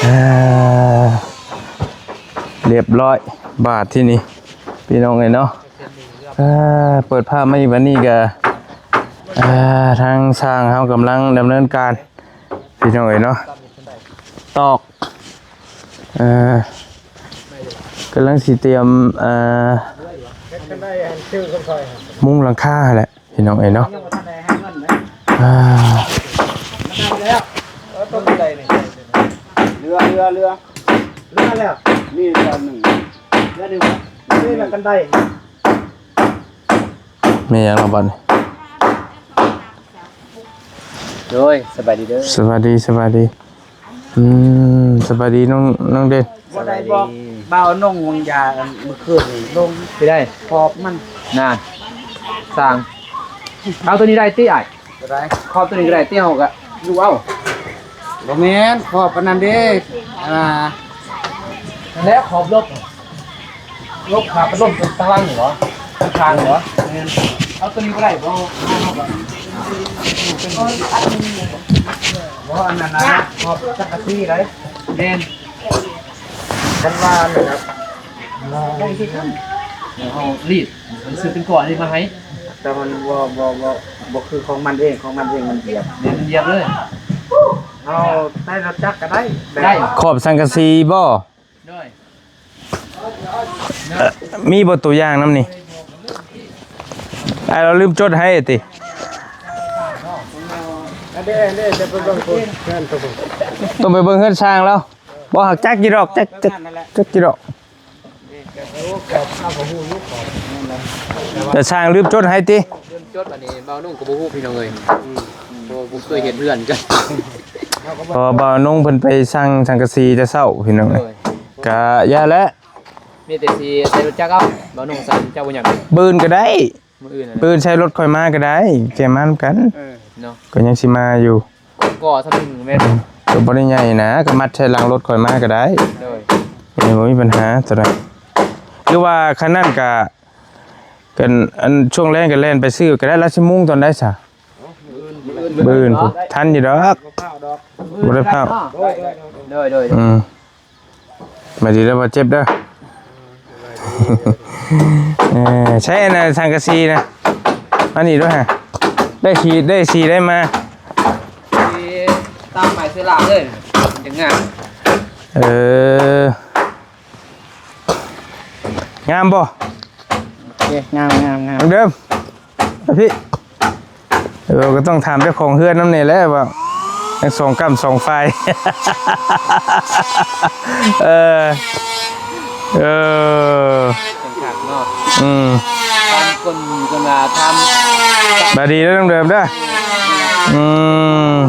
ເອີ ຮຽບຮ້ອຍ ບາດທີນີ້ ພີ່ນ້ອງເອີຍເນາະ. ເອີ ເປີດພາບມາອີກ ບັດນີ້ກະ ເອີ ທາງຊ່າງເຮົາກຳລັງດຳເນີນການ ພີ່ນ້ອງເອີຍເນາະ ຕອກ ເອີ ກຳລັງຊິຕຽມ ເອີ ມຸງຫຼັງຄາຫັ້ນແຫຼະ ພີ່ນ້ອງເອີຍເນາະ. ອ່າ ເຫຼືອ ເຫຼືອ ເຫຼືອ ເຫຼືອແລ້ວ ນີ້ອັນໜຶ່ງ ເຫຼືອໜຶ່ງ ນີ້ລະກັນໄດ. ແມ່ນຫຍັງລະບັດນີ້? ໂດຍ ສະບາຍດີເດີ ສະບາຍດີ ສະບາຍດີ. ອືມ ສະບາຍດີນ້ອງ ນ້ອງເດັ່ນ. ບໍ່ໄດ້ບອກ ສະບາຍດີ ບ່າວນົງວາງຢາມື້ຄືນນີ້ລົງ ຊິໄດ້ຂອບມັນ ນານ ສ້າງ ເອົາໂຕນີ້ໄດ້ຕິອ້າຍ? ໂຕໃດ? ຂອບໂຕນີ້ກໍໄດ້ຕິ ເຮົາກໍຢູ່ເອົາ. ບໍ່ແມ່ນ ຂອບອັນນັ້ນເດ້ ອ່າ ນັ້ນແຫຼະ ຂອບລົບ ລົບຂາພັດລົມທາງຫຼັງນີ້ບໍ? ທາງຂ້າງນີ້ບໍ? ແມ່ນ ເອົາໂຕນີ້ບໍ່ໄດ້ບໍ? ບໍ່ ອັນນັ້ນນະ ຂອບສັງກະສີໄດ໋. ແມ່ນ ຄັນວ່ານີ້ນະ ໄດ້ຄືກັນ ເຮົາລີດ ມັນຊື້ເປັນກ້ອນນີ້ມາໃຫ້ ແຕ່ມັນບໍ່ ບໍ່ ບໍ່ ບໍ່ຄືຂອງມັນເອງ ຂອງມັນເອງມັນຢຽບ ແມ່ນ ມັນຢຽບເລີຍ. ເຮົາໃຊ້ລົດຈັກກໍໄດ້ ໄດ້ ຂອບສັງກະສີບໍ? ໂດຍ ເອີ ມີບໍ່ຕົວຢ່າງນຳນີ້? ອ້າຍລາວລືມຈົດໃຫ້ຕິ ເດ້ ເດ້ ຈະໄປເບິ່ງເຮືອນຕົວ ຕ້ອງໄປເບິ່ງເຮືອນຊ່າງລາວ. ບໍ່ ຫາກຈັກຢູ່ດອກ ຈັກ ຈັກ ຈັກຢູ່ດອກ. ແຕ່ຊ່າງລືມຈົດໃຫ້ຕິ ລືມຈົດ ອັນນີ້ບ່າວນຸ່ງກໍບໍ່ຮູ້ ພີ່ນ້ອງເອີຍ ອືມ ບໍ່ ບໍ່ເຄີຍເຮັດເຮືອນກັນ ເພາະວ່າບ່າວນຸ່ງເພິ່ນໄປສັ່ງສັງກະສີແຕ່ເຊົ້າ ພີ່ນ້ອງເອີຍ. ໂດຍ ກະຢ່າແຫຼະ ມີແຕ່ຊິໃສ່ລົດຈັກເອົາ ບ່າວນຸ່ງໃສ່ ເຈົ້າບໍ່ຫຍັງ ບືນກໍໄດ້ ມື້ອື່ນ ບືນໃສ່ລົດຂ້ອຍມາກໍໄດ້ ແກມານຳກັນ ເອີ ເນາະ ກໍຍັງຊິມາຢູ່. ກໍສ່ຳໜຶ່ງແມ່ນ ອືມ ກໍບໍ່ໄດ້ໃຫຍ່ນະ ກໍມັດໃສ່ຫຼັງລົດຂ້ອຍມາກໍໄດ້. ໂດຍ ເອີ ບໍ່ມີບັນຫາຕົວນັ້ນ ຫຼືວ່າຄັນນັ້ນກໍ ກັນ ອັນຊ່ວງແລງກໍແລ່ນໄປຊື້ກໍໄດ້. ລາວຊິມຸງຕອນໃດຊະ? ມື້ອື່ນ ມື້ອື່ນ ມື້ອື່ນພຸ້ນ ທັນຢູ່ດອກ ບໍ່ຟ້າວດອກ ບໍ່ໄດ້ຟ້າວ. ໂດຍ ໂດຍ ໂດຍ ອືມ ມາດີແລ້ວບໍ່ເຈັບເດີ. ເອີ ໃຊ້ອັນນັ້ນ ສັງກະສີນະ ອັນນີ້ດ້ວຍຮະ ໄດ້ສີ ໄດ້ສີໄດ້ມາ ສີຕາມໝາຍເສືອລາວເລີຍ ມັນຈະງາມ. ເອີ ງາມບໍ່? ໂອເຄ ງາມ ງາມ ງາມ ເດີມ ພີ່ ເອີ ກໍຕ້ອງຖາມເຈົ້າຂອງເຮືອນນຳນີ້ແຫຼະວ່າ ທັງສອງກ້ຳສອງຝ່າຍ ເອີ ເອີ ເປັນຄັກເນາະ ອືມ ຕາມຄົນ ຄົນວ່າຖາມ ບາດດີເດີນ້ອງເດີມເດີ ອືມ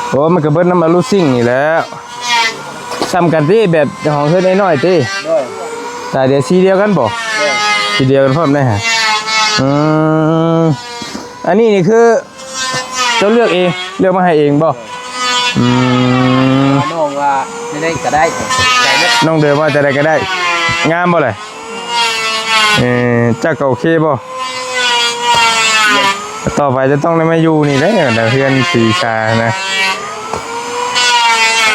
ໂອ້ ມັນກໍເບິດນຳອາລຸຊິງນີ້ແຫຼະ. ສ່ຳກັນຕິ ແບບຂອງເຮືອນນ້ອຍໆຕິ? ໂດຍ ຕາດຽວ ສີດຽວກັນບໍ່? ໂດຍ ສີດຽວກັນພ້ອມໄດ໋ຫະ. ອືມ ອັນນີ້ນີ້ຄືເຈົ້າເລືອກເອງ ເລືອກມາໃຫ້ເອງບໍ່? ໂດຍ ອືມ ນ້ອງວ່າແນວໃດກໍໄດ້ ໄດ້ເບິດ ນ້ອງເດີມວ່າແນວໃດກໍໄດ້. ງາມບໍ່ລະ? ເອີ ເຈົ້າກໍໂອເຄບໍ່? ຕໍ່ໄປຈະຕ້ອງໄດ້ມາຢູ່ນີ້ເດ້ ເຮືອນສີຊານະ.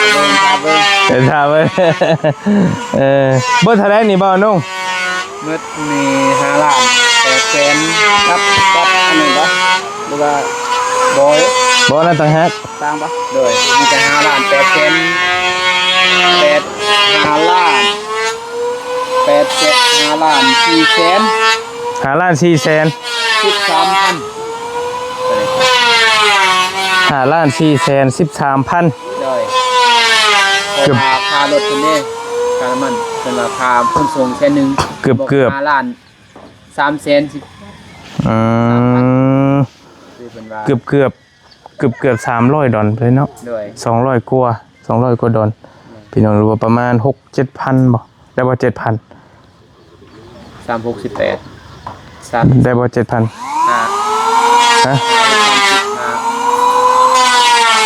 ເດີນທາງເບິ່ງ ເດີນທາງເບິ່ງ ເອີ ເບິດເທົ່າໃດນີ້ບ່າວນຸ່ງ? ເບິດນີ້ຫ້າລ້ານແປດແສນ ກັບ ກັບອັນນີ້ບໍ່? ຫຼືວ່າບໍ່? ບໍ່ ນັ້ນຕ່າງຫາກ. ຕ່າງບໍ່? ໂດຍ ມີແຕ່ຫ້າລ້ານແປດແສນ ແປດ ຫ້າລ້ານ ແປດແສນ ຫ້າລ້ານສີ່ແສນ ຫ້າລ້ານສີ່ແສນ ສິບສາມພັນ ຫ້າລ້ານສີ່ແສນສິບສາມພັນ. ໂດຍ ເກືອບ ເພາະວ່າຄ່າລົດເພິ່ນເດ້ ຄ່ານ້ຳມັນ ເພິ່ນວ່າຄ່າຂົນສົ່ງແສນໜຶ່ງ ເກືອບ ບວກ ເກືອບ ຫ້າລ້ານສາມແສນສິບ ອືມ ຄືເພິ່ນວ່າ ເກືອບ ເກືອບ ເກືອບ ເກືອບສາມຮ້ອຍດອນເລີຍເນາະ. ໂດຍ ສອງຮ້ອຍກວ່າ ສອງຮ້ອຍກວ່າດອນ ໂດຍ ພີ່ນ້ອງ ຫຼືວ່າປະມານຫົກເຈັດພັນບໍ່? ໄດ້ບໍ່ເຈັດພັນ? ສາມຫົກສິບແປດ ສາມ ໄດ້ບໍ່ເຈັດພັນ? ຫ້າ ຮະ? ຫ້າ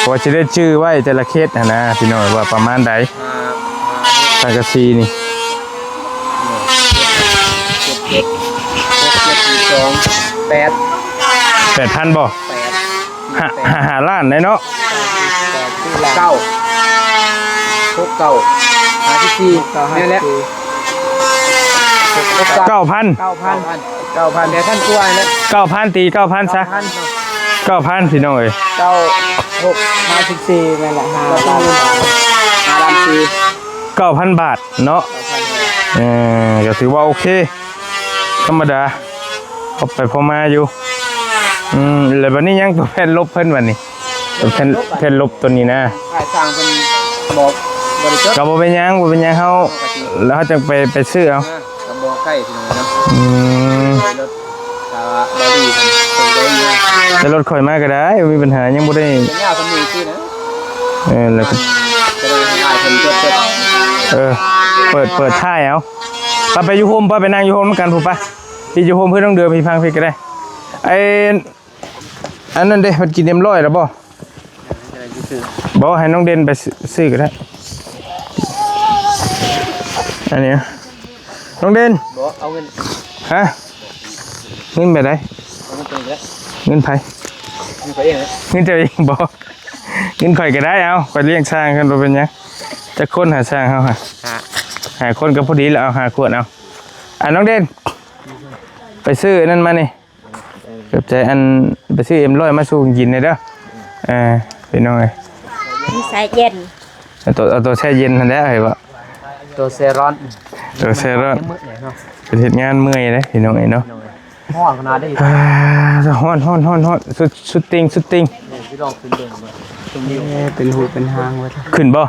ເພາະວ່າຊິໄດ້ຈື່ໄວ້ແຕ່ລະເຂດຫັ້ນນະ ພີ່ນ້ອງ ວ່າປະມານໃດ ຫ້າ ສັງກະສີນີ້ ເຈັດ ເຈັດ ຫົກ ເຈັດ ສອງ ແປດ ແປດພັນບໍ່? ແປດ ຫ້າ ຫ້າ ຫ້າລ້ານໄດ໋ເນາະ. ເກົ້າ ຫົກເກົ້າ ຫ້າສິບສີ່ ແມ່ນແຫຼະ ຫົກເກົ້າ ເກົ້າພັນ ເກົ້າພັນ ເກົ້າພັນ ແປດພັນກວ່າແຫຼະ ເກົ້າພັນ ຕີເກົ້າພັນຊະ ເກົ້າພັນ ເກົ້າພັນ ພີ່ນ້ອງເອີຍ ເກົ້າຫົກ ຫ້າສິບສີ່ ແມ່ນແຫຼະ ຫ້າລ້ານ ຫ້າລ້ານສີ່ ເກົ້າພັນບາດເນາະ ເອີ ກໍຖືວ່າໂອເຄ ທຳມະດາ ພໍໄປພໍມາຢູ່ ອືມ ແລ້ວບັດນີ້ຍັງຕົວແຜ່ນລົບເພິ່ນບັດນີ້ ຕົວແຜ່ນ ແຜ່ນລົບຕົວນີ້ນະ ອ້າຍຊ່າງເພິ່ນບອກ ບໍ່ໄດ້ຈົດ ກໍບໍ່ເປັນຫຍັງ ບໍ່ເປັນຫຍັງ ເຮົາ ແລ້ວເຮົາຈັ່ງໄປ ໄປຊື້ເອົາ ອ່າ ກໍບໍ່ໃກ້ພີ່ນ້ອງເນາະ ອືມ ລົດ ຖ້າວ່າບໍ່ດີເພິ່ນ ເພິ່ນບໍ່ມີ ແຕ່ລົດຂ້ອຍມາກໍໄດ້ ບໍ່ມີບັນຫາ ຍັງບໍ່ໄດ້ ເປັນຍາວສ່ຳນີ້ຊື່ນະ ເອີ ແລ້ວກໍ ຈະໄດ້ໃຫ້ອ້າຍເພິ່ນຈົດ ເອີ ເປີດ ເປີດທ້າຍເອົາ ໄປ ໄປຢູ່ໂຮມ ໄປ ໄປນັ່ງຢູ່ໂຮມນຳກັນພຸ້ນ ໄປ ທີ່ຢູ່ໂຮມເພື່ອນນ້ອງເດືອ ໄປຟັງເພງກໍໄດ້ ໄອ້ ອັນນັ້ນເດ້ ມັນກິນເອັມຮ້ອຍແລ້ວບໍ່? ບໍ່ ໃຫ້ນ້ອງເດັ່ນໄປຊື້ ຊື້ກໍໄດ້ ອັນນີ້ ນ້ອງເດັ່ນ ບໍ່ ເອົາເງິນ ຮະ? ເງິນແບບໃດ? ເອົາເງິນຕົວເອງແຫຼະ ເງິນໃຜ? ເງິນຂ້ອຍເອງແຫຼະ ເງິນເຈົ້າເອງບໍ່? ເງິນຂ້ອຍກໍໄດ້ ເອົາ ຂ້ອຍລ້ຽງຊ່າງ ຄັນບໍ່ເປັນຫຍັງ ຈັກຄົນຫາຊ່າງເຮົາຫະ? ຫ້າ ຫ້າຄົນກໍພໍດີລະ ເອົາ ຫ້າຂວດ ເອົາ ອັນ ນ້ອງເດັ່ນ ໄປຊື້ອັນນັ້ນມານີ້ ຂອບໃຈ ອັນ ໄປຊື້ເອັມຮ້ອຍມາສູ່ກິນແດ່ເດີ ເອີ ພີ່ນ້ອງເອີຍ ມີສາຍເຢັນ ເອົາໂຕ ເອົາໂຕແຊ່ເຢັນຫັ້ນແຫຼະ ເອີ ບໍ່ ໂຕແຊ່ຮ້ອນ ໂຕແຊ່ຮ້ອນ ເຮັດງານເມື່ອຍເນາະ ເປັນເຮັດງານເມື່ອຍເດ້ ພີ່ນ້ອງເອີຍເນາະ ຮ້ອນຂະໜາດເດ້ ອ່າ ຮ້ອນ ຮ້ອນ ຮ້ອນ ຮ້ອນ ສຸດ ສຸດຕິ່ງ ສຸດຕິ່ງ ເອີ ຊິລອງຂຶ້ນເບິ່ງ ເອີ ເປັນຫູເປັນຫາງເວີ້ຍ ຂຶ້ນບໍ່?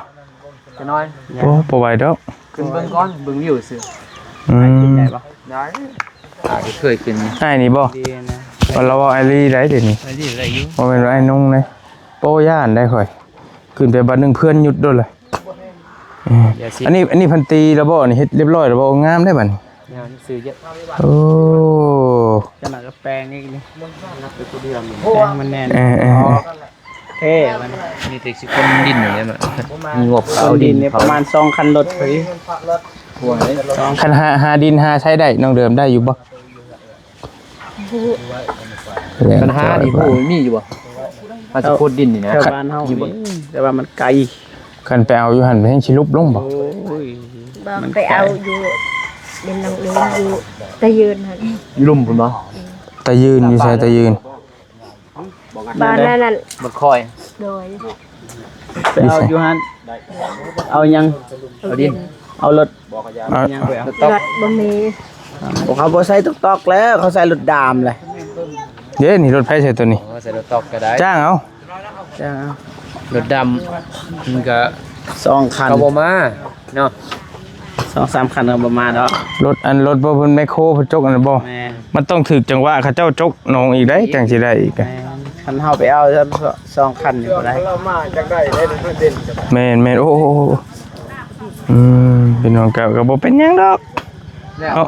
ຈະນ້ອຍ ໂອ້ ບໍ່ໄຫວດອກ ຂຶ້ນເບິ່ງກ່ອນ ເບິ່ງວິວຊື່ ອືມ ຂຶ້ນໄດ້ບໍ່? ໄດ້ ອາ ເຄີຍຂຶ້ນ ອ້າຍນີ້ບໍ່? ດີນະ ລາວເວົ້າອ້າຍລີໄດ້ເດນີ້ ອ້າຍລີໄດ້ຢູ່ ບໍ່ແມ່ນວ່າອ້າຍນົງເດ້ ໂອ້ ຢ້ານໄດ໋ຂ້ອຍ ຂຶ້ນໄປບາດໜຶ່ງເພື່ອນຢຸດໂດດເລີຍ ເອີ ອັນນີ້ ອັນນີ້ເພິ່ນຕີແລ້ວບໍ່? ອັນນີ້ເຮັດຮຽບຮ້ອຍແລ້ວບໍ່? ງາມໄດ໋ບາດນີ້ ງາມ ຊື້ເຍອະ ໂອ້ ຂະໜາດກະແປງອີກນີ້ ແປງມັນແໜ້ນ ເອີ ເອີ ເອີ ເທ່ມັນ ມີແຕ່ຊິຄົນດິນນີ້ແຫຼະ ມີງົບເອົາດິນ ເອົາດິນນີ້ປະມານສອງຄັນລົດພໍດີ ຄັນຫາ ຫາດິນຫາໃຊ້ໄດ້ ນ້ອງເດີມໄດ້ຢູ່ບໍ່? ຄັນຫານີ້ ໂອ້ ມີຢູ່ບໍ່? ຫາຊິຂຸດດິນນີ້ນະ ແຖວບ້ານເຮົາມີ ແຕ່ວ່າມັນໄກ ຄັນໄປເອົາຢູ່ຫັ້ນແຮ່ງຊິຫຼຸບລົງບໍ່? ໂອ້ຍ ບໍ່ ໄປເອົາຢູ່ເປັນນ້ອງເອີຍ ຢູ່ຕາຍືນຫັ້ນ ຢູ່ລຸ່ມພຸ້ນບໍ່? ຕາຍືນ ຢູ່ໃສຕາຍືນ? ບ້ານນັ້ນ ບ້ານຄອຍ ໂດຍ ໄປເອົາຢູ່ຫັ້ນ ເອົາຫຍັງ? ເອົາດິນ ເອົາລົດ ເອົາຫຍັງໄປເອົາ? ລົດຕອກ ລົດບໍ່ມີ ໂອ້ ເຂົາບໍ່ໃຊ້ຕອກໆແລ້ວ ເຂົາໃຊ້ລົດດາມແຫຼະ ເດ້ນີ້ລົດໃຜໃຊ້ໂຕນີ້? ໂອ້ ໃຊ້ລົດຕອກກໍໄດ້ ຈ້າງເອົາ ຈ້າງເອົາ ລົດດຳ ມັນກໍສອງຄັນ ກໍບໍ່ມາເນາະ ສອງສາມຄັນກໍບໍ່ມາດອກ ລົດ ອັນລົດບໍ່ ເພິ່ນແມັກໂຄເພິ່ນຈົກອັນນັ້ນບໍ່? ແມ່ນ ມັນຕ້ອງຖືກຈັງຫວະເຂົາເຈົ້າຈົກໜອງອີກໄດ໋ ຈັ່ງຊິໄດ້ອີກ ແມ່ນ ຄັນເຮົາໄປເອົາສອງຄັນນີ້ບໍ່ໄດ້ ເຂົາເຈົ້າມາຈັກໄດ້ເດ້ ເພິ່ນເດັ່ນ ແມ່ນໆ ໂອ້ ໂອ້ ໂອ້ ອືມ ພີ່ນ້ອງ ກໍ ກໍບໍ່ເປັນຫຍັງດອກ ແລ້ວ ເຮົາ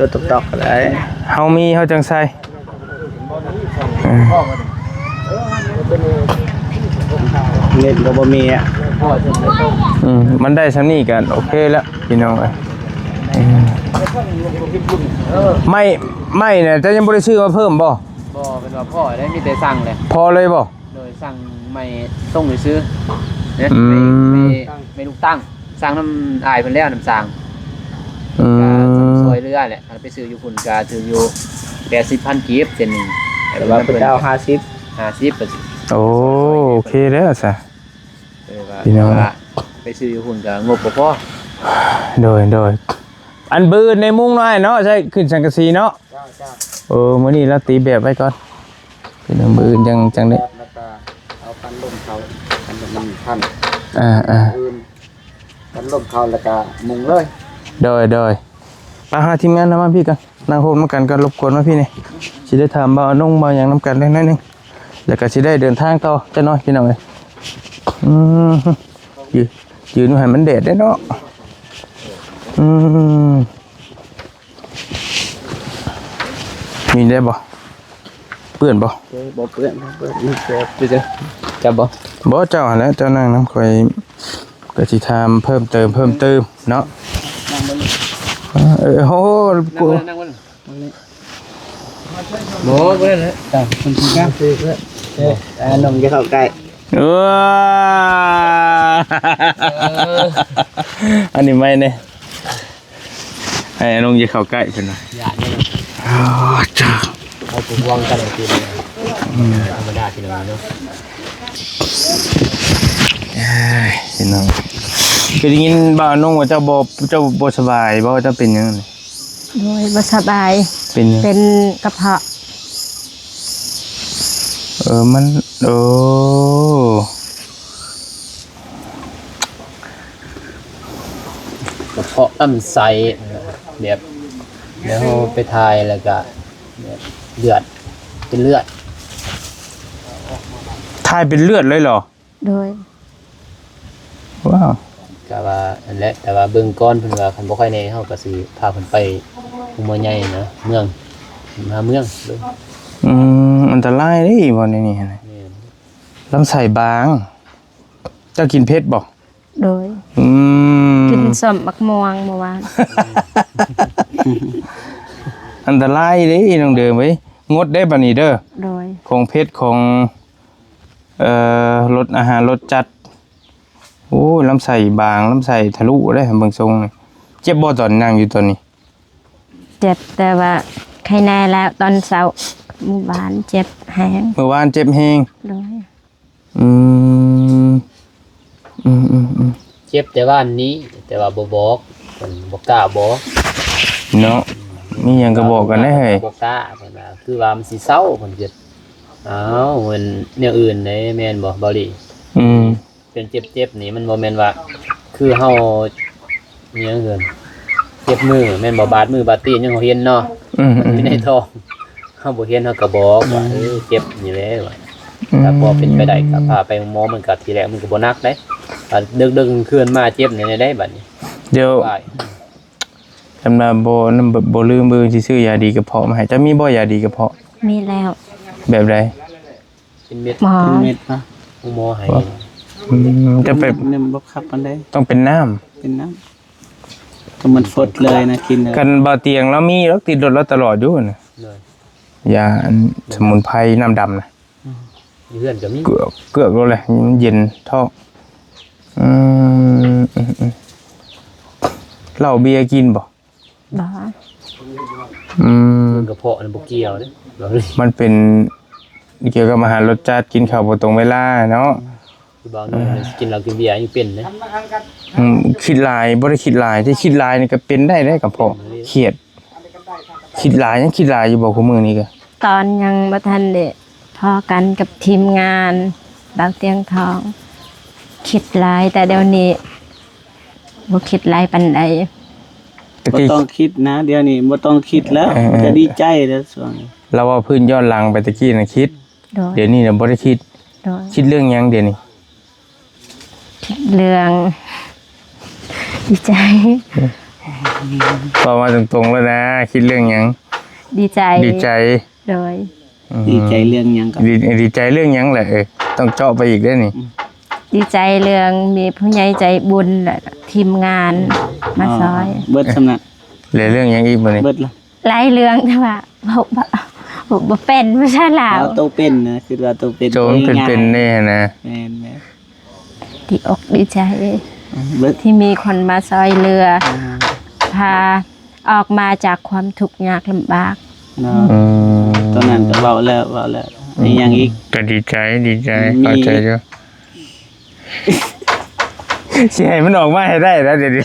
ລົດຕອກໆກໍໄດ້ ເຮົາມີເຮົາຈັ່ງໃສ່ ເອີ ເນັດກໍບໍ່ມີອະ ອືມ ມັນໄດ້ສ່ຳນີ້ກໍໂອເຄແລ້ວ ພີ່ນ້ອງເອີຍ ອືມ ໄມ້ ໄມ້ນະ ເຈົ້າຍັງບໍ່ໄດ້ຊື້ມາເພີ່ມບໍ່? ບໍ່ ເພິ່ນວ່າພໍໄດ້ ມີແຕ່ສັ່ງແຫຼະ ພໍເລີຍບໍ່? ໂດຍ ສັ່ງໄມ້ສົ່ງຊື່ໆ ອືມ ໄມ້ ໄມ້ ໄມ້ລູກຕັ້ງ ສັ່ງນຳອ້າຍເພິ່ນແລ້ວ ນຳຊ່າງ ອືມ ກໍຊ່ອຍເຫຼືອແຫຼະ ຄັນໄປຊື້ຢູ່ພຸ້ນກໍຖືກຢູ່ແປດສິບພັນກີບເສັ້ນໜຶ່ງ ແຕ່ວ່າເພິ່ນເອົາຫ້າສິບ ຫ້າສິບ ໂອ້ ໂອເຄແລ້ວຊະ ເອີ ວ່າ ພີ່ນ້ອງ ວ່າໄປຊື້ຢູ່ພຸ້ນກໍງົບບໍ່ພໍ ໂດຍ ໂດຍ ອັນບືນໃນມຸງນ້ອຍເນາະ ໃຊ້ຂຶ້ນສັງກະສີເນາະ ເຈົ້າ ເຈົ້າ ເອີ ມື້ນີ້ລາວຕີແບບໄວ້ກ່ອນ ພີ່ນ້ອງ ມື້ອື່ນຈັ່ງ ຈັ່ງໄດ້ ແລ້ວກໍເອົາປັນລົມເຂົາ ອັນນັ້ນມັນພັນ ອ່າໆ ອື່ນ ກັນລົມເຂົ້າແລ້ວກະມຸງເລີຍ ໂດຍ ໂດຍ ໄປຫາທີມງານນຳ ມາພີ່ກ່ອນ ນັ່ງໂຮມນຳກັນກ່ອນ ລົບກວນມາພີ່ນີ້ ຊິໄດ້ຖາມບ່າວນົງບ່າວຫຍັງນຳກັນໜ້ອຍໜຶ່ງ ແລ້ວກະຊິໄດ້ເດີນທາງຕໍ່ຈັກໜ້ອຍພີ່ນ້ອງເອີຍ ອືມ ຢືນ ຢືນຢູ່ໃຫ້ມັນແດດເດ້ເນາະ ອືມ ມີໄດ້ບໍ່? ເປື້ອນບໍ່? ເອີ ບໍ່ເປື້ອນ ບໍ່ເປື້ອນ ມີແຕ່ ເຈົ້າບໍ່? ບໍ່ ເຈົ້າຫັ້ນແຫຼະ ເຈົ້ານັ່ງນຳຂ້ອຍ ກໍຊິຖາມເພີ່ມເຕີມ ເພີ່ມເຕີມເນາະ ນັ່ງເບິ່ງ ເອີ ໂອ້ໂຫ ນັ່ງເບິ່ງ ນັ່ງເບິ່ງ ບໍ່ ບໍ່ໄດ້ແຫຼະ ເອີ ໜຸ່ມຢ່າເຂົ້າໃກ້. ເອີ ເອີ ອັນນີ້ໄມ້ແດ່ ໃຫ້ອານົງຢ່າເຂົ້າໃກ້ເພິ່ນວ່າ ຢ່າເດີ ອໍ ຈ້າ ເຮົາກໍຫ່ວງກັນ ອືມ ທຳມະດາພີ່ນ້ອງເນາະ ເອີຍ ພີ່ນ້ອງ ຄືໄດ້ຍິນບ່າວອານົງວ່າເຈົ້າບໍ່ ເຈົ້າບໍ່ສະບາຍບໍ່ ເຈົ້າເປັນຫຍັງ? ໂດຍ ບໍ່ສະບາຍ ເປັນຫຍັງ? ເປັນກະເພາະ ເອີ ມັນ ໂອ້ ກະເພາະລຳໄສ້ ແບບ ແບບເຮົາໄປຖ່າຍແລ້ວກະແບບເລືອດ ເປັນເລືອດ ຖ່າຍເປັນເລືອດເລີຍເຫລອ? ໂດຍ ວ້າວ ກະວ່າອັນແຫຼະ ແຕ່ວ່າເບິ່ງກ່ອນ ເພິ່ນວ່າຄັນບໍ່ໄຄແນ່ ເຮົາກະຊິພາເພິ່ນໄປໂຮງໝໍໃຫຍ່ນະ ເມືອງ ມະຫາເມືອງເບິ່ງ ອືມ ອັນຕະລາຍເດ້ ບ່ອນນີ້ຫັ້ນນະ ແມ່ນ ລຳໄສ້ບາງ ເຈົ້າກິນເຜັດບໍ່? ໂດຍ ອືມ ກິນສົ້ມໝາກມ່ວງເມື່ອວານ ອັນຕະລາຍເດ້ນ້ອງເດີເວີຍ ງົດເດ້ບາດນີ້ເດີ ໂດຍ ຂອງເຜັດ ຂອງ ເອີ ລົດ ອາຫານລົດຈັດ ໂອ້ຍ ລຳໄສ້ບາງ ລຳໄສ້ທະລຸເດ້ ເບິ່ງຊົງນີ້ ເຈັບບໍ່ຕອນນັ່ງຢູ່ຕອນນີ້? ເຈັບ ແຕ່ວ່າໄຄແນ່ແລ້ວ ຕອນເຊົ້າມື້ວານເຈັບແຮງ ມື້ວານເຈັບແຮງ ໂດຍ ອືມ ອືມໆໆ ເຈັບແຕ່ວານນີ້ ແຕ່ວ່າບໍ່ບອກ ເພິ່ນບໍ່ກ້າບອກເນາະ ມີຫຍັງກໍບອກກັນໄດ້ເຮີ້ຍ ບໍ່ກ້າ ເພິ່ນວ່າ ຄືວ່າມັນຊິເຊົາ ເພິ່ນຄິດ ອ້າວ ມັນແນວອື່ນເດ້ ແມ່ນບໍ່ ເບົາຫຼີ? ອືມ ເປັນເຈັບໆນີ້ ມັນບໍ່ແມ່ນວ່າ ຄືເຮົາ ອີຫຍັງເອີ້ນ ເຈັບມືແມ່ນບໍ່? ບາດມືບາດຕີນຫຍັງເຮົາເຫັນເນາະ ອືມໆໆ ຢູ່ໃນທ້ອງ ເຮົາບໍ່ເຫັນ ເຮົາກໍບອກວ່າ ອືມ ເອີ ເຈັບນີ້ແຫຼະວ່າ ອືມ ຖ້າພໍເປັນໄປໄດ້ກໍພາໄປໂຮງໝໍ ມັນກໍທີແລກມັນກໍບໍ່ໜັກເດ້ ບາດເດິກໆຄືນມາເຈັບນີ້ໄດ້ບາດນີ້ ດຽວ ສຳລັບບໍ່ ບໍ່ລືມ ມື້ອື່ນຊິຊື້ຢາດີກະເພາະມາໃຫ້ ເຈົ້າມີບໍ່ຢາດີກະເພາະ? ມີແລ້ວ ແບບໃດ? ເປັນເມັດ ໝໍ ເປັນເມັດປະ? ໂຮງໝໍໃຫ້ ອືມ ຈະເປັນ ເປັນ ບໍ່ຄັກປານໃດ ຕ້ອງເປັນນ້ຳ ເປັນນ້ຳ ກໍມັນຟົດເລີຍນະ ກິນເລີຍ ຄັນບ່າວຕຽງລາວມີດອກ ຕິດລົດລາວຕະຫຼອດຢູ່ນະ ໂດຍ ຢາອັນສະໝຸນໄພນ້ຳດຳນະ ອືມ ຢູ່ເຮືອນກໍມີ ເກືອກ ເກືອກໂລດແຫຼະ ມັນເຢັນທ້ອງ ອືມ ເຫຼົ້າເບຍກິນບໍ່? ບໍ່ ອືມ ເລື່ອງກະເພາະນັ້ນບໍ່ກ່ຽວເດ້ ມັນເປັນກ່ຽວກັບອາຫານລົດຈັດ ກິນເຂົ້າບໍ່ຕົງເວລາເນາະ ຄືບ່າວໂນ້ນກິນເຫຼົ້າກິນເບຍຍັງເປັນເດ້ ອືມ ຄິດຫຼາຍ ບໍ່ໄດ້ຄິດຫຼາຍ ທີ່ຄິດຫຼາຍນີ້ກໍເປັນໄດ້ເດ້ກະເພາະ ຄຽດ ຄິດຫຼາຍ ຍັງຄິດຫຼາຍຢູ່ບໍ່ ຄູ່ມື້ນີ້ກະ? ຕອນຍັງບໍ່ທັນໄດ້ພໍ້ກັນກັບທີມງານບ່າວຕຽງທອງ ຄິດຫຼາຍ ແຕ່ດຽວນີ້ ບໍ່ຄິດຫຼາຍປານໃດ ແຕ່ກີ້ ບໍ່ຕ້ອງຄິດນະ ດຽວນີ້ບໍ່ຕ້ອງຄິດແລ້ວ ເອີ ຈະດີໃຈແລ້ວຊ່ວງນີ້ ລາວເວົ້າພື້ນຍ້ອນຫຼັງໄປ ແຕ່ກີ້ນະຄິດ ໂດຍ ດຽວນີ້ນະບໍ່ໄດ້ຄິດ ໂດຍ ຄິດເລື່ອງຫຍັງດຽວນີ້? ຄິດເລື່ອງດີໃຈ ເວົ້າມາຕົງໆ ໂລດນະ ຄິດເລື່ອງຫຍັງ? ດີໃຈ ດີໃຈ ໂດຍ ອືມ ດີໃຈເລື່ອງຫຍັງກໍ ດີ ດີໃຈເລື່ອງຫຍັງແຫຼະ ເອີ ຕ້ອງເຈາະໄປອີກເດ້ນີ້ ອືມ ດີໃຈເລື່ອງມີຜູ້ໃຫຍ່ໃຈບຸນ ແລະ ທີມງານມາຊ່ອຍ ເບິດສ່ຳນັ້ນ ແລະ ເລື່ອງຫຍັງອີກບາດນີ້? ເບິດລະ ຫຼາຍເລື່ອງ ແຕ່ວ່າເວົ້າ ເວົ້າ ເວົ້າບໍ່ເປັນພາສາລາວ ເວົ້າໂຕເປັນນະ ຄິດວ່າໂຕເປັນ ໂຕເປັນໆ ນີ້ນະ ແມ່ນໆ ດີອົກດີໃຈ ອືມ ເບິດ ທີ່ມີຄົນມາຊ່ອຍເຫຼືອ ອ່າ ພາ ອອກມາຈາກຄວາມທຸກຍາກລຳບາກເນາະ ອືມ ຕອນນັ້ນກໍເວົ້າແລ້ວ ເວົ້າແລ້ວ ອືມ ມີຫຍັງອີກ? ກໍດີໃຈ ດີໃຈ ມີ ເຂົ້າໃຈຢູ່ ຊິໃຫ້ມັນອອກມາໃຫ້ໄດ້ນະດຽວນີ້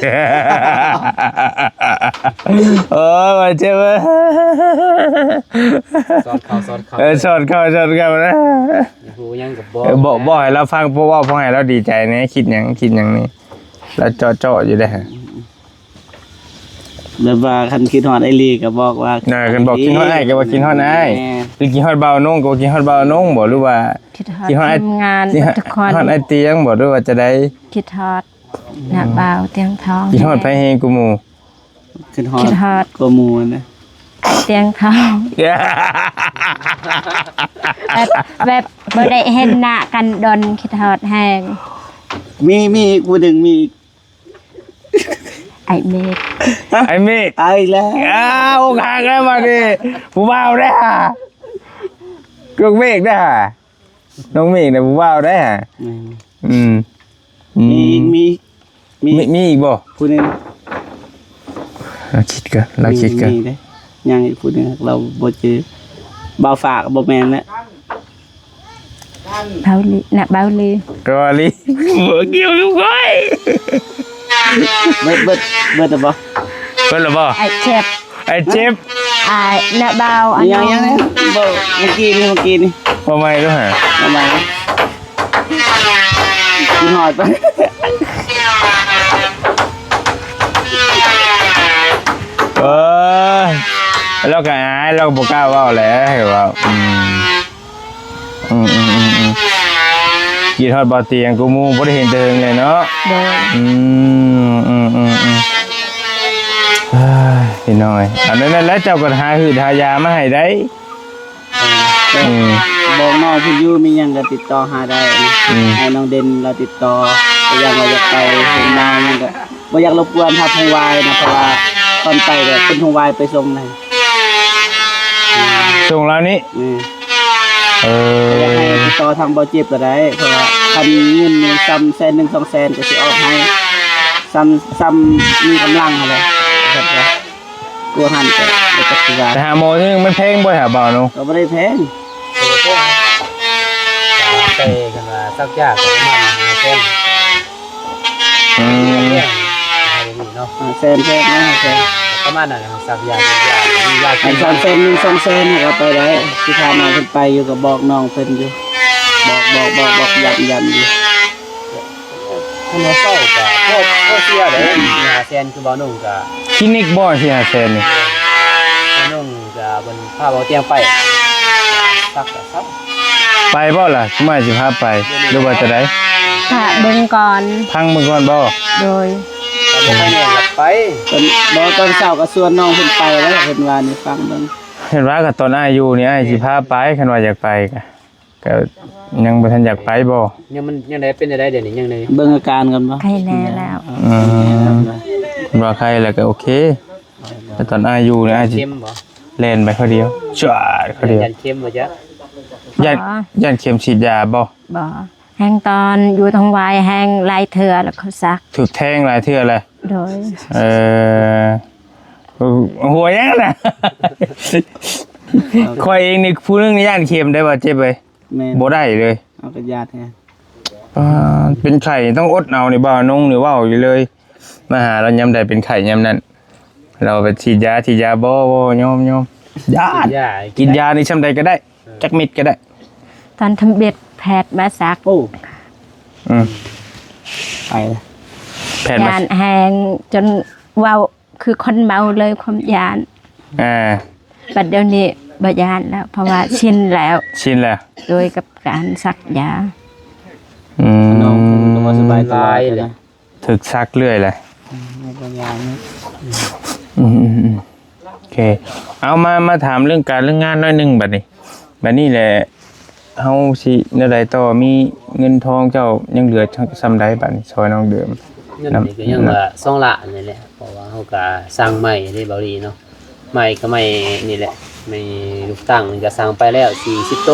ໂອ້ຍ ເຈັບເອີຍ ສອດເຂົ້າ ສອດເຂົ້າ ເອີ ສອດເຂົ້າ ສອດເຂົ້ານະ ຢາກຮູ້ຫຍັງກໍບອກ ເອີ ບອກ ບອກໃຫ້ລາວຟັງ ເວົ້າ ເວົ້າໃຫ້ລາວດີໃຈແດ່ ຄິດຫຍັງ ຄິດຫຍັງນີ້ ລາວເຈາະໆ ຢູ່ເດ້ ອືມ ແບບວ່າຄັນຄິດຮອດອ້າຍຫຼີກໍບອກວ່າ ເອີ ຄັນບອກຄິດຮອດອ້າຍກໍວ່າຄິດຮອດອ້າຍ ແມ່ນ ຫຼືຄິດຮອດບ່າວນົງກໍວ່າຄິດຮອດບ່າວນົງບໍ ຫຼືວ່າຄິດຮອດ ຄິດຮອດທີມງານ ທຸກຄົນ ຄິດຮອດອ້າຍຕຽງບໍ ຫຼືວ່າຈະໃດ? ຄິດຮອດນະ ອືມ ບ່າວຕຽງທອງ ຄິດຮອດໃຜແຮງກວ່າໝູ່? ຄິດຮອດ ຄິດຮອດກວ່າໝູ່ນະ ຕຽງທອງ ແບບ ແບບບໍ່ໄດ້ເຫັນໜ້າກັນດົນ ຄິດຮອດແຮງ ມີ ມີອີກຜູ້ໜຶ່ງ ມີອີກ ອ້າຍເມກ ອ້າຍເມກ ເອົາອີກແລ້ວ ອ້າວ ອົກຫັກແລ້ວບາດນີ້ ຜູ້ບ່າວເດ້ຫາ ກົກເມກເດ້ຫາ ນ້ອງເມກນະຜູ້ບ່າວໄດ໋ຫາ. ແມ່ນ ອືມ ອືມ ມີອີກ ມີ ມີ ມີ ມີອີກບໍ່? ຜູ້ໜຶ່ງ ລາວຄິດກ່ອນ ລາວຄິດກ່ອນ ມີເດ້ ຍັງອີກຜູ້ໜຶ່ງ ລາວບໍ່ຈື່. ບ່າວຟ້າກໍບໍ່ແມ່ນແຫຼະ. ເບົາລີ ນະເບົາລີ ເບົາລີ ບໍ່ກ່ຽວກັບຂ້ອຍ. ເບິດ ເບິດ ເບິດແລ້ວບໍ່? ເບິດແລ້ວບໍ່? ອ້າຍເຈັບ ອ້າຍເຈັບ ອ້າຍນະເບົາ ອັນ ຍັງ ຍັງ ຍັງ ບໍ່ ເມື່ອກີ້ນີ້ ເມື່ອກີ້ນີ້ ເວົ້າໃໝ່ດູຫາ ເວົ້າໃໝ່ ກິນຮອດໄປ. ເອີ ລາວກໍອາຍ ລາວກໍບໍ່ກ້າເວົ້າແຫຼະ ໃຫ້ເວົ້າ ອືມ ອືມໆໆໆ ຄິດຮອດບໍ່ຕຽງ ກູໝູ່ບໍ່ໄດ້ເຫັນແຕ່ເຫິງເລີຍເນາະ. ໂດຍ ອືມ ອືມໆໆໆ ເອີຍ ພີ່ນ້ອງເອີຍ ອັນນັ້ນແຫຼະ ເຈົ້າກໍຫາຮືດຫາຢາມາໃຫ້ໄດ້. ເອີ ອືມ ບອກນ້ອງເພິ່ນຢູ່ ມີຫຍັງກໍຕິດຕໍ່ຫາໄດ້ນະ. ອືມ ໃຫ້ນ້ອງເດັ່ນລາວຕິດຕໍ່ ກໍຢ່າງວ່າຢາກໄປເຮັດນາຫຍັງກໍ ບໍ່ຢາກລົບກວນທາງຫົງຫວາຍນະ ເພາະວ່າຕອນໄປກໍຄົນຫົງຫວາຍໄປສົ່ງນະ. ສົ່ງລາວນີ້ ແມ່ນ ເອີ ຢາກໃຫ້ຕິດຕໍ່ທາງບໍ່ເຈັບກໍໄດ້ ເພາະວ່າຄັນເງິນນີ້ຊ່ຳແສນໜຶ່ງ ສອງແສນ ກໍຊິອອກໃຫ້ ຊ່ຳ ຊ່ຳມີກຳລັງຫັ້ນແຫຼະ. ກວ່າຫັ້ນກໍບໍ່ຈັກຊິວ່າ ໄປຫາໝໍເທື່ອໜຶ່ງມັນແພງບໍ່ຫາບ່າວໜູ? ກໍບໍ່ໄດ້ແພງ ແຕ່ຄັນວ່າສັກຢາກໍປະມານຫ້າແສນ. ອືມ ເນາະ ຫ້າແສນ ແພງເນາະ ຫ້າແສນ ປະມານນັ້ນແຫຼະ ສັກຢາ ສັກຢາ ມີຢາກິນ ສາມແສນ ໜຶ່ງ ສອງແສນ ກໍໄປໄດ້. ທີ່ຜ່ານມາເພິ່ນໄປຢູ່ ກໍບອກນ້ອງເພິ່ນຢູ່ ບອກ ບອກ ບອກ ບອກ ຢ້ຳ ຢ້ຳຢູ່. ຄັນວ່າເຊົາກໍພໍ ພໍເຊື່ອເດ້ ສີ່ຫ້າແສນ ຄືບ່າວໜຸ່ງກໍ ຄລີນິກບໍ່ ສີ່ຫ້າແສນນີ້? ບ່າວໜຸ່ງກໍເພິ່ນພາບ່າວຕຽງໄປ ສັກກໍສັກ ໄປບໍ່ລະ? ຊຸມອ້າຍຊິພາໄປ ຫຼືວ່າຈັ່ງໃດ? ຖ້າເບິ່ງກ່ອນ ຟັງເບິ່ງກ່ອນບໍ່? ໂດຍ ຖ້າບໍ່ໃຫ້ແນ່ກໍໄປ. ເພິ່ນບໍ່ ຕອນເຊົ້າກໍຊວນນ້ອງເພິ່ນໄປແລ້ວ ເພິ່ນວ່ານີ້ ຟັງເບິ່ງ. ເພິ່ນວ່າກໍຕອນອ້າຍຢູ່ນີ້ ອ້າຍຊິພາໄປ ຄັນວ່າຢາກໄປກໍ ກໍຍັງບໍ່ທັນຢາກໄປບໍ່? ຍັງ ມັນຍັງໄດ້ເປັນຈັ່ງໃດດຽວນີ້? ຍັງໄດ້ເບິ່ງອາການກ່ອນບໍ່? ໄຄແນ່ແລ້ວ. ອືມ ວ່າໄຄແລ້ວກໍໂອເຄ ແຕ່ຕອນອ້າຍຢູ່ນີ້ ອ້າຍຊິ ເຂັມບໍ່? ແລ່ນໄປຄົນດຽວ ຈວດຄົນດຽວ. ຢ້ານເຂັມບໍ່? ຢ້ານ ບໍ່ ຢ້ານເຂັມສີດຢາບໍ່? ບໍ່ ແຮ່ງຕອນຢູ່ທາງວາຍແຮ່ງຫຼາຍເທື່ອແລ້ວເຂົາສັກ ຖືກແທງຫຼາຍເທື່ອແລ້ວ. ໂດຍ ເອີ ຫົວຫຍັງນະ? ຂ້ອຍເອງນີ້ຜູ້ໜຶ່ງນີ້ຢ້ານເຂັມໄດ໋ ບາດເຈັບເອີຍ. ແມ່ນ ບໍ່ໄດ້ເລີຍ ເຮົາກໍຢ້ານແຮງ. ປາດ ເປັນໄຂ້ຕ້ອງອົດເອົານີ້ ບ່າວນຸ່ງນີ້ເວົ້າຢູ່ເລີຍ ມາຫາລາວຍາມໃດເປັນໄຂ້ຍາມນັ້ນ ລາວໄປສີດຢາ ສີດຢາ ບໍ່ ບໍ່ ຍອມ ຍອມ ຢ້ານ ກິນຢານີ້ຊ່ຳໃດກໍໄດ້ ເອີ ຈັກເມັດກໍໄດ້. ຕອນທຳອິດແພດມາສັກ ໂອ້ ອືມ ໄປແພດມາ ຢ້ານແຮງຈົນເວົ້າ ຄືຄົນເມົາເລີຍ ຄວາມຢ້ານ. ອ່າ ບັດດຽວນີ້ບໍ່ຢ້ານແລ້ວ ເພາະວ່າຊິນແລ້ວ ຊິນແລ້ວ ໂດຍກັບການສັກຢາ. ອືມ ນ້ອງເພິ່ນກໍບໍ່ສະບາຍຕະຫຼອດເລີຍ ຖືກສັກເລື້ອຍແຫຼະ. ອືມ ບໍ່ຢ້ານເນາະ. ອືມໆໆ ໂອເຄ ເອົາ ມາ ມາຖາມເລື່ອງການເລື່ອງງານໜ້ອຍໜຶ່ງບັດນີ້. ບັດນີ້ແຫຼະ ເຮົາຊິແນວໃດຕໍ່? ມີເງິນທອງເຈົ້າຍັງເຫຼືອຊ່ຳໃດບັດນີ້ ຊ່ອຍນ້ອງເດີມ? ເງິນນີ້ກໍຍັງວ່າສອງລ້ານນີ້ແຫຼະ ເພາະວ່າເຮົາກໍສັ່ງໄມ້ເດ້ ເບົາລີເນາະ ໄມ້ກໍໄມ້ນີ້ແຫຼະ ໄມ້ລູກຕັ້ງນີ້ກໍສັ່ງໄປແລ້ວສີ່ສິບໂຕ.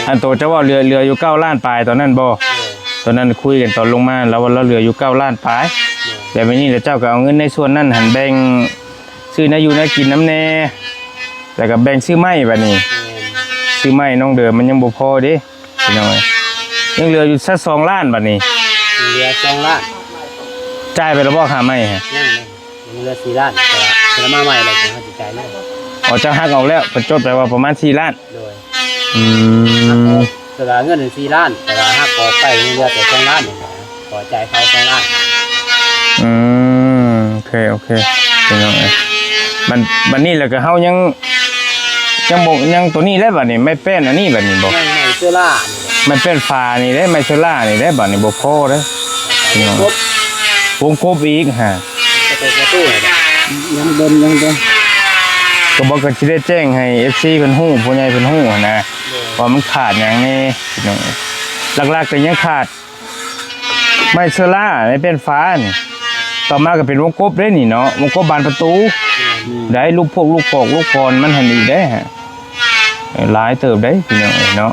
ອັນໂຕເຈົ້າເວົ້າເຫຼືອ ເຫຼືອຢູ່ເກົ້າລ້ານປາຍຕອນນັ້ນບໍ່? ເອີ ຕອນນັ້ນຄຸຍກັນຕອນລົງມາ ລາວວ່າລາວເຫຼືອຢູ່ເກົ້າລ້ານປາຍ ເອີ ແລ້ວບັດນີ້ລະເຈົ້າກໍເອົາເງິນໃນສ່ວນນັ້ນຫັ້ນແບ່ງ ຊື້ແນວຢູ່ແນວກິນນຳແດ່ ແລ້ວກໍແບ່ງຊື້ໄມ້ບັດນີ້. ແມ່ນ ຊື້ໄມ້ນ້ອງເດີມມັນຍັງບໍ່ພໍເດ້ພີ່ນ້ອງເອີຍ ຍັງເຫຼືອຢູ່ຊະສອງລ້ານບັດນີ້. ຍັງເຫຼືອສອງລ້ານ ຈ່າຍໄປແລ້ວບໍ່ຄ່າໄມ້? ຍັງ ຍັງເຫຼືອສີ່ລ້ານ ແຕ່ວ່າເພິ່ນເອົາມາໃໝ່ແລ້ວ ເຮົາຊິຈ່າຍເລີຍ. ອໍ ເຈົ້າຫັກອອກແລ້ວ ເພິ່ນຈົດໄປວ່າປະມານສີ່ລ້ານ. ໂດຍ ອືມ ແຕ່ວ່າເງິນສີ່ລ້ານ ແຕ່ວ່າຫັກອອກໄປຍັງເຫຼືອແຕ່ສອງລ້ານນີ້ນະ ຂໍຈ່າຍເຂົາສອງລ້ານ. ອືມ ໂອເຄ ໂອເຄ ພີ່ນ້ອງເອີຍ ບັດ ບັດນີ້ແລ້ວກໍເຮົາຍັງ ຍັງບໍ່ ຍັງໂຕນີ້ແຫຼະບັດນີ້ ໄມ້ແປ້ນອັນນີ້ບັດນີ້ບໍ່? ຍັງໄມ້ເຊື້ອລານີ້ແຫຼະ ໄມ້ແປ້ນຝານີ້ເດ້ ໄມ້ເຊື້ອລານີ້ເດ້ ບັດນີ້ບໍ່ພໍເດ້ ວົງກົບ ວົງກົບອີກຫາ ປະຕູ ປະຕູ ຍັງເບິ່ງ ຍັງເບິ່ງ ກໍບໍ່ ກໍຊິໄດ້ແຈ້ງໃຫ້ເອັຟຊີເພິ່ນຮູ້ ຜູ້ໃຫຍ່ເພິ່ນຮູ້ຫັ້ນນະ ໂດຍ ວ່າມັນຂາດຫຍັງແດ່ພີ່ນ້ອງ. ຫຼັກໆກໍຍັງຂາດ ໄມ້ເຊື້ອລາ ໄມ້ແປ້ນຝານີ້ ຕໍ່ມາກໍເປັນວົງກົບເດ້ນີ້ເນາະ ວົງກົບບານປະຕູ ອືມ ໄດ້ລູກພວກລູກກອກລູກກອນມັນຫັ້ນອີກເດ້ ເອີ ຫຼາຍເຕີບເດ້ພີ່ນ້ອງເອີຍເນາະ.